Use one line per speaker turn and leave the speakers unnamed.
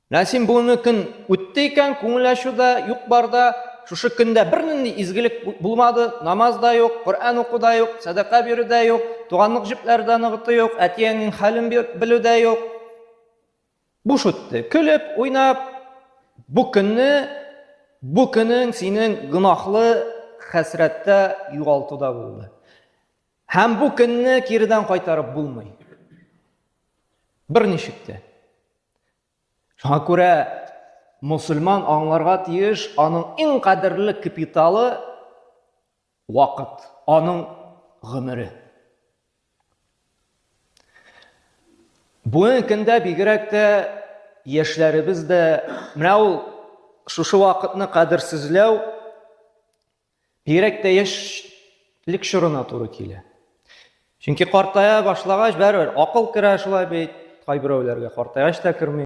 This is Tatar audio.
Менә син бүгенге көн үтте икән, күңел ачу да юк бар да, шушы көндә бернинди изгелек булмады, намаз да юк, Коръән уку да юк, сәдака бирү дә юк, туганлык җепләре дә ныгыту юк, әти-әниең хәлен белү дә юк. Буш үтте. Көлеп, уйнап, бу көнне, бу көнең синең гөнаһлы хәсрәттә югалтуда булды. Һәм бу көнне киредән кайтарып булмый. Берничек тә. Шуңа күрә мусульман аңларга тиеш, аның иң кадерле капиталы вакыт, аның гомере. Бүгенге көндә бигрәк тә яшьләребез дә менә ул шушы вакытны кадерсезләү Бигрәк тә яшьлек чорына туры килә. Чөнки картая башлагач, бәрібер акыл керә шулай бит, кайберәүләргә картайгач та керми.